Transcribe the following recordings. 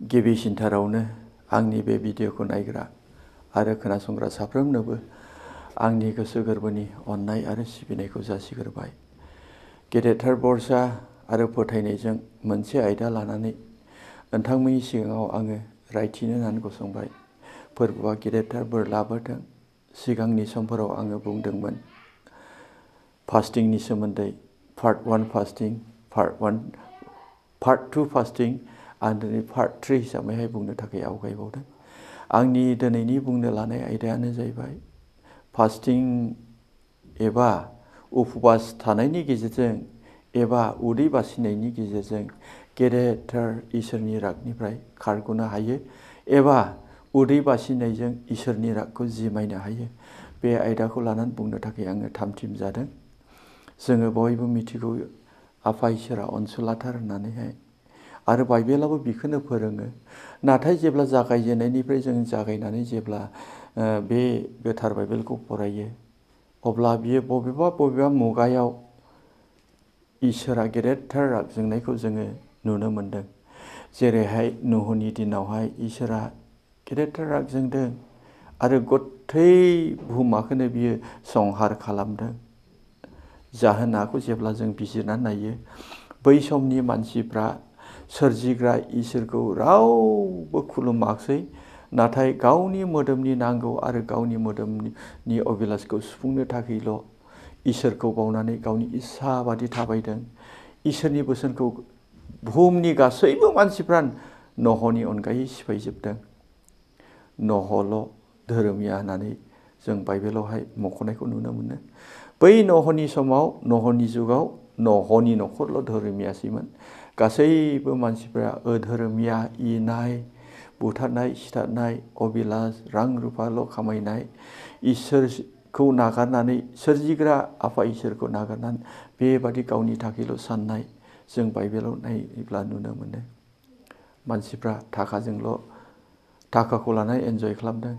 गिबिसिनथारावनो आंनि बे भिडिअखौ नायग्रा आरो खोनासंग्रा साफ्रोमनोबो आंनि गोसो गोरबोनि अननाय आरो सिबिनायखौ जासिग्रोबाय। गेदेरथार बरसा आरो फोथायनायजों मोनसे आयदा लानानै नोंथांमोननि सिगाङाव आङो रायथिनो होननानै गसंबाय। फोरबोआ गेदेरथार बोर लाबोथों। सिगांनि समफोराव आङो बुंदोंमोन फास्टिंनि सोमोन्दै पार्ट 1 फास्टिं, पार्ट 2 फास्टिं आं दिनै पार्ट 3 हिसाबैहाय बुंनो थाखाय आवगायबावदों। आंनि दिनैनि बुंनो लानाय आयदायानो जाहैबाय फास्टिं एबा उपवास थानायनि गेजेरजों एबा उदै बासिनायनि गेजेरजों गेदेरथार इसोरनि रागनिफ्राय खारग'नो हायो एबा उदै बासिनायजों इसोरनि रागखौ जिमायनो हायो। बे आयदाखौ लानानै बुंनो थाखाय आङो थामथिम जादों। जोङो बयबो मिथिगौ आफा इसोरा अनसुलाथार होननानैहाय आरो बाइबेलाबो बेखौनो फोरोङो। नाथाय जेब्ला जागायजेननायनिफ्राय जों जागायनानै जेब्ला बे गोथार बाइबेलखौ फरायो अब्ला बियो बबेबा मुगायाव इसोरा गेदेरथार राग जोंनायखौ जोङो नुनो मोनदों। जेरैहाय नूहनि दिनावहाय इसोरा गेदेरथार राग जोंदों आरो गथै बुहुमाखौनो बियो संहार खालामदों। जाहोनाखौ जेब्ला जों बिजिरनानै नायो बै समनि मानसिफ्रा सोरजिग्रा इसोरखौ रावबो खुलुमाखसै, नाथाय गावनि मोदोमनि नांगौ आरो गावनि मोदोमनि अभिलासखौ सुफुंनो थाखायल' इसोरखौ बावनानै गावनि इस्सा बादि थाबायदों। इसोरनि बोसोनखौ बुहुमनि गासैबो मानसिफ्रा नहनि अनगायै सिफायजोबदों। नहल' धोरोमिया होननानै जों बाइबेलावहाय मख'नायखौ नुनो मोनो। बै नहनि समाव नहनि जुगाव नहनि न'खरल' धोरोमियासैमोन। गासैबो मानसिफ्रा अधोरोमिया, इनाय, बुथारनाय, सिथारनाय, अबिलास, रां रुफाल' खामायनाय, इसोरखौ नागारनानै सोरजिग्रा आफा इसोरखौ नागारनानै बेबादि गावनि थाखायल' साननाय जों बाइबेलाव नायोब्ला नुनो मोनो। मानसिफ्रा थाखाखौ लानानै एन्जय खालामदों,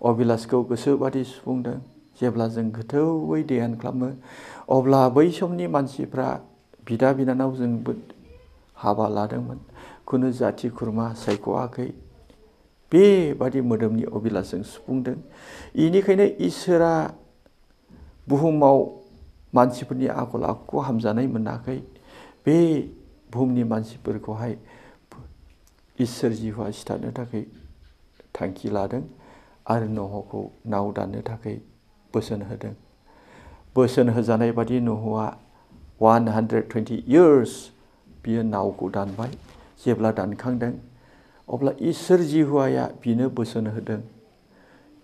अबिलासखौ गोसोबादि सुफुंदों। जेब्ला जों गोथौयै ध्यान खालामो अब्ला बै समनि मानसिफ्रा बिदा बिनानावजोंबो हाबा लादोंमोन, खुनु जाथि खुरमा सायख'वाखै, बेबादि मोदोमनि अबिलासजों सुफुंदों। बेनिखायनो इसोरा बुहुमाव मानसिफोरनि आखल आखुखौ हामजानाय मोनाखै। बे बुहुमनि मानसिफोरखौहाय इसोर जिउआ सिथारनो थाखाय थांखि लादों आरो नहखौ नाव दाननो थाखाय बोसोन होदों। बोसोन होजानाय बादि नहआ 120 years बियो नावखौ दानबाय। जेब्ला दानखांदों अब्ला इसोर जिहुवाया बिनो बोसोन होदों।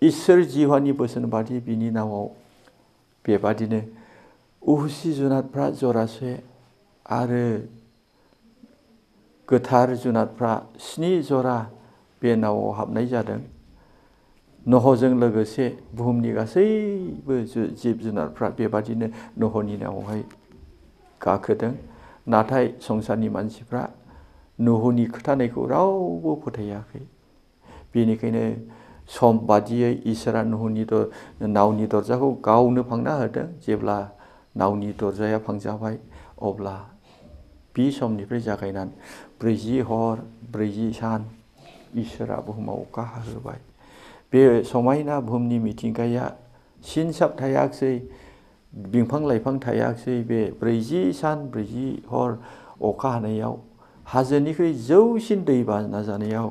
इसोर जिहुवानि बोसोन बादि बिनि नावआव बेबादिनो उहुसि जुनादफ्रा जरासे आरो गोथार जुनादफ्रा 7 जरा बे नावआव हाबनाय जादों। नहजों लोगोसे बुहुमनि गासैबो जिब जुनारफ्रा बेबादिनो नहनि नावआवहाय गाखोदों। नाथाय संसारनि मानसिफ्रा नहनि खोथानायखौ रावबो फोथायाखै। बेनिखायनो सम बादियै इसोरा नावनि दरजाखौ गावनो फांना होदों। जेब्ला नावनि दरजाया फांजाबाय अब्ला बे समनिफ्राय जागायनानै 40 हर 40 सान इसोरा बुहुमाव अखा हाहोबाय। बे समायना बुहुमनि मिथिंगाया सिनसाब थायाखसै, बिफां लाइफां थायाखसै। बे 40 सान 40 हर अखा हानायाव हाजोनिख्रुइ जौसिन दैबाना जानायाव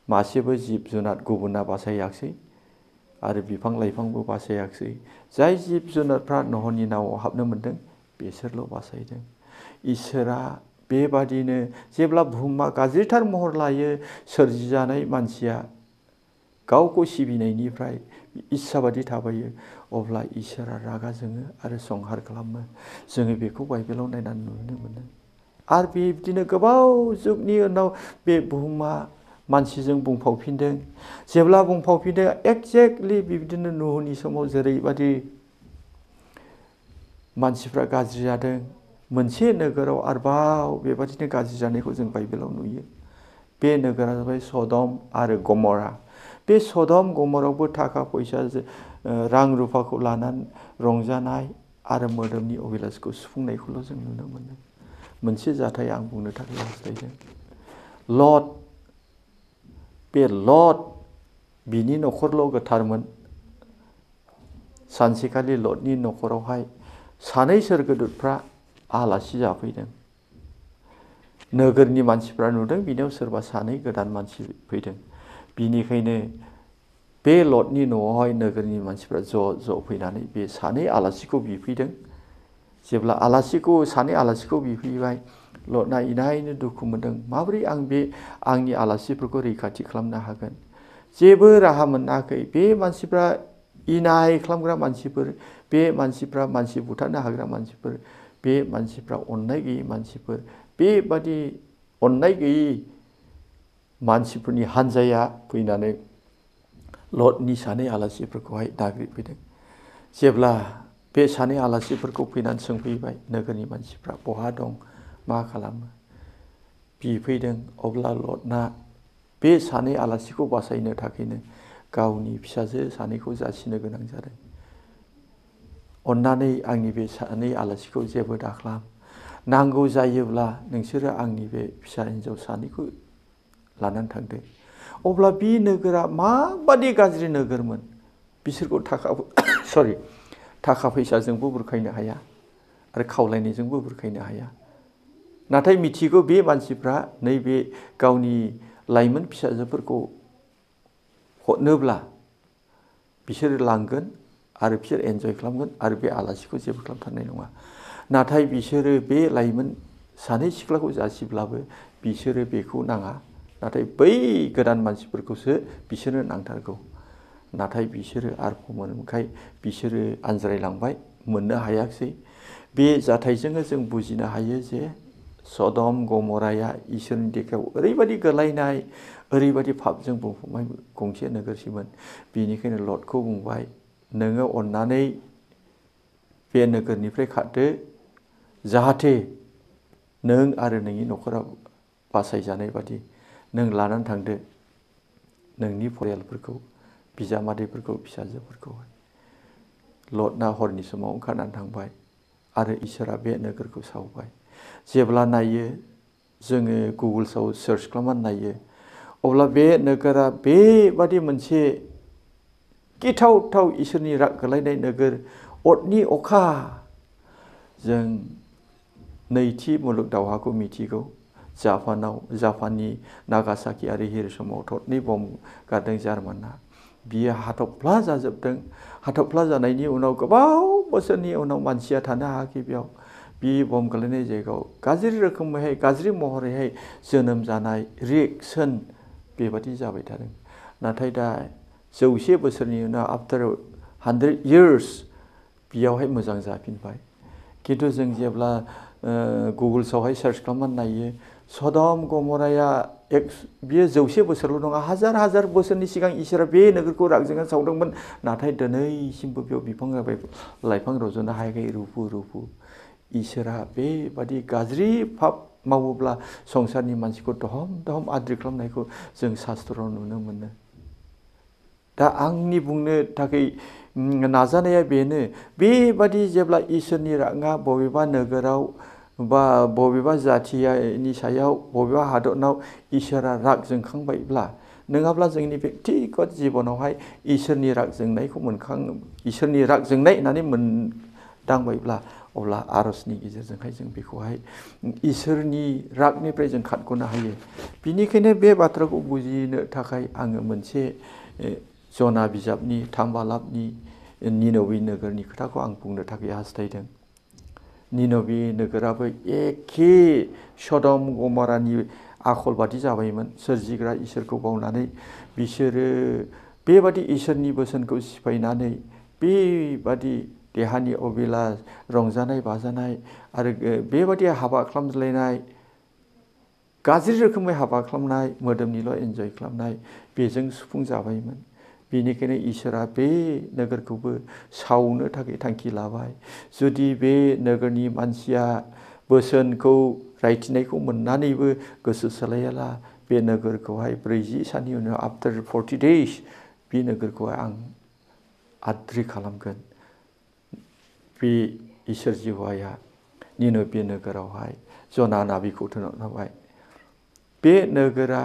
मासेबो जिब जुनाद गुबुना बासायाखसै आरो बिफां लाइफांबो बासायाखसै। जाय जिब जुनादफ्रा नहनि नावआव हाबनो मोनदों बिसोरल' बासायदों। इसोरा बेबादिनो जेब्ला बुहुमा गाज्रिथार महर लायो, सोरजिजानाय मानसिया गावखौ सिबिनायनिफ्राय इस्सा बादि थाबायो अब्ला इसोरा रागा जोङो आरो संहार खालामो। जोङो बेखौ बाइबेलाव नायनानै नुनो मोनो। आरो बिदिनो गोबाव जुगनि उनाव बे बुहुमा मानसिजों बुंफावफिनदों। जेब्ला बुंफावफिनदों एक्जेक्टलि बिदिनो नूहनि समाव जेरैबादि मानसिफ्रा गाज्रि जादों, मोनसे नोगोराव आरोबाव बेबादिनो गाज्रि जानायखौ जों बाइबेलाव नुयो। बे नोगोरा जाबाय सदम आरो गमरा। बे सदम गमरावबो थाखा फैसा रां रुफाखौ लानानै रंजानाय आरो मोदोमनि अभिलासखौ सुफुंनायखौल' जों नुनो मोनो। मोनसे जाथाय आं बुंनो थाखाय हास्थायदों। लट बे लट बिनि न'खरल' गोथारमोन। सानसेखालि लटनि न'खरावहाय सानै सोरगोदूतफ्रा आलासि जाफैदों। नोगोरनि मानसिफ्रा नुदों बिनियाव सोरबा सानै गोदान मानसि फैदों। बिनिखायनो बे लटनि न'आवहाय नोगोरनि मानसिफ्रा ज' फैनानै बे सानै आलासिखौ बिफैदों। जेब्ला सानै आलासिखौ बिफैबाय, लटना इनायनो दुखु मोनदों। माबोरै आं बे आंनि आलासिफोरखौ रैखाथि खालामनो हागोन? जेबो राहा मोनाखै। बे मानसिफ्रा इनाय खालामग्रा मानसिफोर, बे मानसिफ्रा मानसि बुथारनो हाग्रा मानसिफोर, बे मानसिफ्रा अननाय गैयै मानसिफोर। बेबादि अननाय गैयै मानसिफोरनि हान्जाया फैनानै लटनि सानै आलासिफोरखौहाय नागिरफैदों। जेब्ला बे सानै आलासिफोरखौ फैनानै सोंफैबाय नोगोरनि मानसिफ्रा, बहा दं, मा खालामो, बिफैदों, अब्ला लटना बे सानै आलासिखौ बासायनो थाखायनो गावनि फिसाजो सानैखौ जासिनो गोनां जादों। अन्नानै आंनि बे सानै आलासिखौ जेबो दाखालाम। नांगौ जायोब्ला नोंसोरो आंनि बे फिसा हिन्जाव सानैखौ लानानै थांदो। अब्ला बे नोगोरा माबादि गाज्रि नोगोरमोन। बिसोरखौ थाखा फैसाजोंबो बुरखायनो हाया आरो खावलायनायजोंबो बुरखायनो हाया। नाथाय मिथिगौ बे मानसिफ्रा नैबे गावनि लाइमोन फिसाजोफोरखौ हरनोब्ला बिसोरो लांगोन आरो बिसोर एन्जय खालामगोन आरो बे आलासिखौ जेबो खालामथारनाय नङा। नाथाय बिसोरो बे लाइमोन सानै सिख्लाखौ जासिब्लाबो बिसोरो बेखौ नाङा। नाथाय बै गोदान मानसिफोरखौसो बिसोरनो नांथारगौ। नाथाय बिसोरो आरख मोनखाय बिसोरो आनज्रायलांबाय, मोननो हायाखिसै। बे जाथायजोंनो जों बुजिनो हायो जे सदम गमराया इसोरनि देखायाव ओरैबायदि गोलायनाय, ओरैबायदि पापजों बुंफबनाय गंसे नोगोरसिमोन। बेनिखायनो लटखौ बुंबाय, नोङो अन्नानै बे नोगोरनिफ्राय खारदो, जाहाथे नों आरो नोंनि न'खरा बासायजानाय बादि नों लानानै थांदो नोंनि फरियालफोरखौ, बिजामादैफोरखौ, फिसाजोफोरखौहाय। लटना हरनि समाव ओंखारनानै थांबाय आरो इसोरा बे नोगोरखौ सावबाय। जेब्ला नायो, जोङो गुगोल्सआव सार्च खालामनानै नायो, अब्ला बे नोगोरा बेबादि मोनसे गिथावथाव इसोरनि राग गोलायनाय नोगोर, अरनि अखा। जों नैथि मुलुग दावहाखौ मिथिगौ। जापाननि नागासाकि आरो हिर'शिमायाव थरनै बम्ब गारदों जार्मानआ। बियो हाथफ्ला जाजोबदों। हाथफ्ला जानायनि उनाव गोबाव बोसोरनि उनाव मानसिया थानो हायाखै बेयाव। बे बम्ब गोलैनाय जायगायाव गाज्रि रोखोमैहाय, गाज्रि महरैहाय जोनोम जानाय रिएक्सन बेबादि जाबाय थादों। नाथाय दा 100 बोसोरनि उनाव आफ्टार 100 years बेयावहाय मोजां जाफिनबाय। खिन्थु जों जेब्ला गुगोल्सआवहाय सार्च खालामनानै नायो, सदम गमराया बियो 100 बोसोरल' नङा, हाजार बोसोरनि सिगां इसोरा बे नोगोरखौ रागजों सावदोंमोन। नाथाय दिनैसिमबो बेयाव बिफां लाइफां रज'नो हायाखै, रुफु। इसोरा बेबादि गाज्रि पाप मावोब्ला संसारनि मानसिखौ दहम आद्रि खालामनायखौ जों शास्त्रआव नुनो मोनो। दा आंनि बुंनो थाखाय नाजानाया बेनो, बेबादि जेब्ला इसोरनि रागा बबेबा नोगोराव बा बबेबा जाथिनि सायाव, बबेबा हादरनाव इसोरा राग जोंखांबायब्ला, नङाब्ला जोंनि बेक्तिगत जिबनावहाय इसोरनि राग जोंनाय होननानै मोनदांबायब्ला, अब्ला आरजनि गेजेरजोंहाय जों बेखौहाय इसोरनि रागनिफ्राय जों खारग'नो हायो। बिनिखायनो बे बाथ्राखौ बुजिनो थाखाय आङो मोनसे जना बिजाबनि 3 बालाबनि निनबे नोगोरनि खोथाखौ आं बुंनो थाखाय हास्थायदों। निनबे नोगोराबो एखे सदम गमरानि आखल बादि जाबायमोन। सोरजिग्रा इसोरखौ बावनानै बिसोरो बेबादि इसोरनि बोसोनखौ सिफायनानै बेबादि देहानि अबिलास, रंजानाय बाजानाय आरो बेबादि हाबा खालामज्लायनाय, गाज्रि रोखोमै हाबा खालामनाय, मोदोमनिल' एन्जय खालामनाय, बेजों सुफुं जाबायमोन। बेनिखायनो इसोरा बे नोगोरखौबो सावनो थाखाय थांखि लाबाय। जुदि बे नोगोरनि मानसिया बोसोनखौ, रायथिनायखौ मोननानैबो गोसो सोलायाला, बे नोगोरखौहाय 40 साननि उनाव आफ्टार 40 days बे नोगोरखौहाय आं आद्रि खालामगोन। बे इसोर जिउआया निनबे नोगोरावहाय जना नाबिखौ थिनहरबाय। बे नोगोरा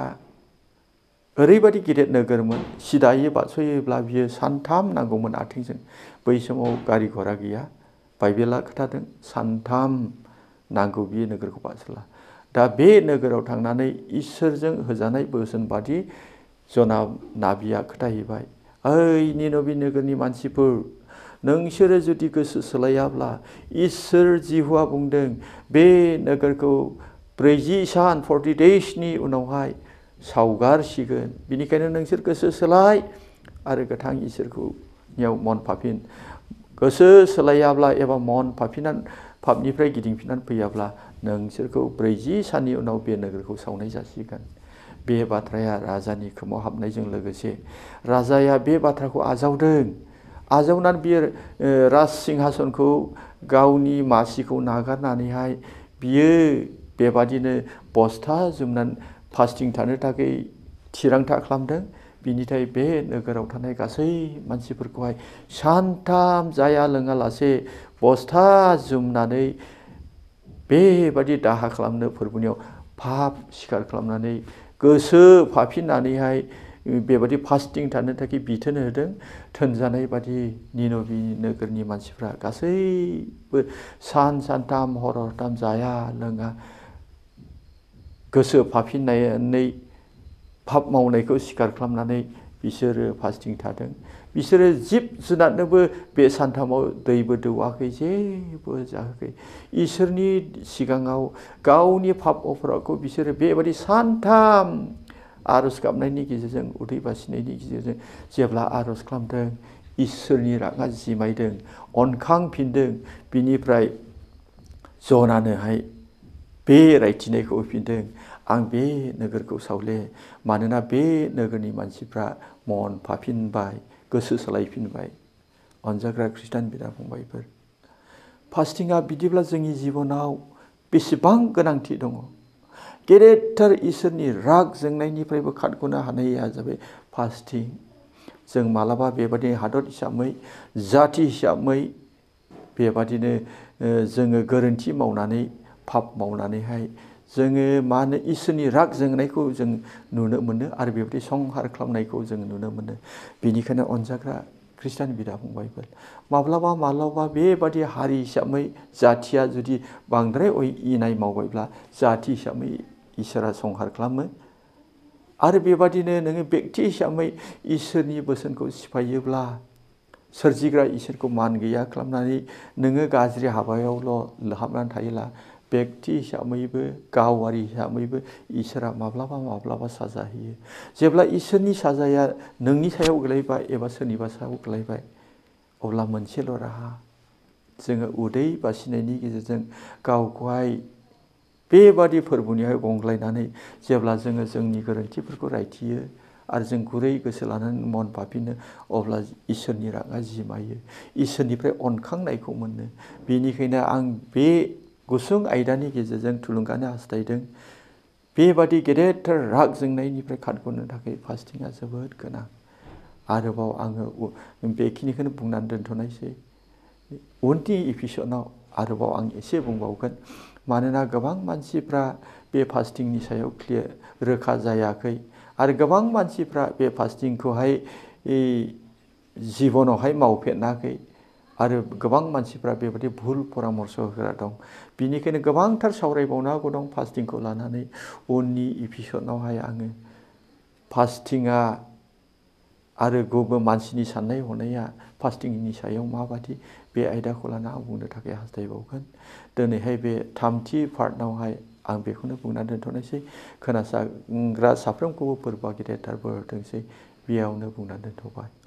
ओरैबायदि गिदिर नोगोरमोन सिदायै बारस'योब्ला बियो सानथाम नांगौमोन आथिंजों। बै समाव गारि घरा गैया। बाइबेला खोथादों सानथाम नांगौ बियो नोगोरखौ बारस'ला। दा बे नोगोराव थांनानै इसोरजों होजानाय बोसोन बादि जना नाबिया खोथाहैबाय, ओइ निनबे नोगोरनि मानसिफोर, नोंसोरो जुदि गोसो सोलायाब्ला इसोर जिहुआ बुंदों बे नोगोरखौ 40 सान 40 daysनि उनावहाय सावगारसिगोन। बिनिखायनो नोंसोर गोसो सोलाय आरो गोथां इसोरखौ नियाव मन फाफिन। गोसो सोलायाब्ला एबा मन पापनिफ्राय गिदिंफिननानै फैयाब्ला नोंसोरखौ 40 साननि उनाव बे नोगोरखौ सावनाय जासिगोन। बे बाथ्राया राजानि खोमाव हाबनायजों लोगोसे राजाया बे बाथ्राखौ आजावदों। आजावनानै बियो राज सिंहासनखौ गावनि मासिखौ नागारनानैहाय बियो बेबादिनो बस्था जोमनानै फास्टिं थानो थाखाय थिरांथा खालामदों। बिनिथाय बे नोगोराव थानाय गासै मानसिफोरखौहाय सानथाम जाया लोङालासे बस्था जोमनानै बेबादि दाहा खालामनो फोरबोनियाव पाप सिखार खालामनानै गोसो फाफिननानैहाय बेबादि फास्टिं थानो थाखाय बिथोन होदों। थोनजानाय बादि निनबे नोगोरनि मानसिफ्रा गासैबो सानथाम हर हरथाम जाया लोङा गोसो फाफिननानै पाप मावनायखौ सिखार खालामनानै बिसोरो फास्टिं थादों। बिसोरो जिब जुनारनोबो बे सानथामाव दैबो दौवाखै, जेबो जाहोखै। इसोरनि सिगाङाव गावनि पाप अपराधखौ बिसोरो बेबादि सानथाम आरज गाबनायनि गेजेरजों उदै बासिनायनि गेजेरजों जेब्ला आरज खालामदों इसोरनि रागा जिमायदों, अनखांफिनदों। बिनिफ्राय जनानोहाय बे रायथिनायखौ होफिनदों, आं बे नोगोरखौ सावले, मानोना बे नोगोरनि मानसिफ्रा मन फाफिनबाय, गोसो सोलायफिनबाय। अनजाग्रा खृष्टान बिदा फंबायफोर, फास्टिंआ बिदिब्ला जोंनि जिबनाव बेसेबां गोनांथि दङ। गेदेरथार इसोरनि राग जोंनायनिफ्रायबो खारग'नो हानाया जाबाय फास्टिं। जों मालाबा बेबादि हादर हिसाबै जाथि हिसाबै बेबादिनो जोङो गोरोन्थि मावनानै पाप मावनानैहाय जोङो मा होनो इसोरनि राग जोंनायखौ जों नुनो मोनो आरो बेबायदि संहार खालामनायखौ जों नुनो मोनो। बेनिखायनो अनजाग्रा खृष्टान बिदा फंबायफोर, माब्लाबा बेबादि हारि हिसाबै जाथिया जुदि बांद्राय इनाय मावबायब्ला जाथि हिसाबै इसोरा संहार खालामो। आरो बेबादिनो नोङो बेक्ति हिसाबै इसोरनि बोसोनखौ सिफायोब्ला सोरजिग्रा इसोरखौ मान गैया खालामनानै नोङो गाज्रि हाबायावल' हाबनानै थायोब्ला बेक्ति हिसाबैबो गावारि हिसाबैबो इसोरा माब्लाबा साजा होयो। जेब्ला इसोरनि साजाया नोंनि सायाव गोलैबाय एबा सोरनिबा सायाव गोलैबाय अब्ला मोनसेल' राहा, जोङो उदै बासिनायनि गेजेरजों गावखौहाय बेबादि फोरबोनिहाय गंग्लायनानै जेब्ला जोङो जोंनि गोरोन्थिफोरखौ रायथियो आरो जों गुरै गोसो लानानै मन फाफिनो अब्ला इसोरनि रागा जिमायो, इसोरनिफ्राय अनखांनायखौ मोनो। बेनिखायनो आं बे गुसुं आयदानि गेजेरजों थुलुंगानो हास्थायदों, बेबादि गेदेरथार राग जोंनायनिफ्राय खारग'नो थाखाय फास्टिंआ जोबोद गोनां। आरोबाव आङो बेखिनिखौनो बुंनानै दोनथ'नायसै। उननि एपिसडआव आरोबाव आं एसे बुंबावगोन, मानोना गोबां मानसिफ्रा बे फास्टिंनि सायाव रोखा जायाखै आरो गोबां मानसिफ्रा बे फास्टिंखौहाय जिबनावहाय मावफेराखै आरो गोबां मानसिफ्रा बेबायदि भुल परामर्श होग्रा दं। बिनिखायनो गोबांथार सावरायबावनांगौ दं फास्टिंखौ लानानै। उननि एपिसडआवहाय आङो फास्टिंआ आरो गुबुन मानसिनि साननाय हनाया फास्टिंनि सायाव माबादि, बे आयदाखौ लाना आं बुंनो थाखाय हास्थायबावगोन। दिनैहाय बे थामथि पार्टआवहाय आं बेखौनो बुंनानै दोनथ'नोसै। खोनासंग्रा साफ्रोमखौबो फोरबोआ गेदेरथार बोर होथोंसै, बेयावनो बुंनानै दोनथ'बाय।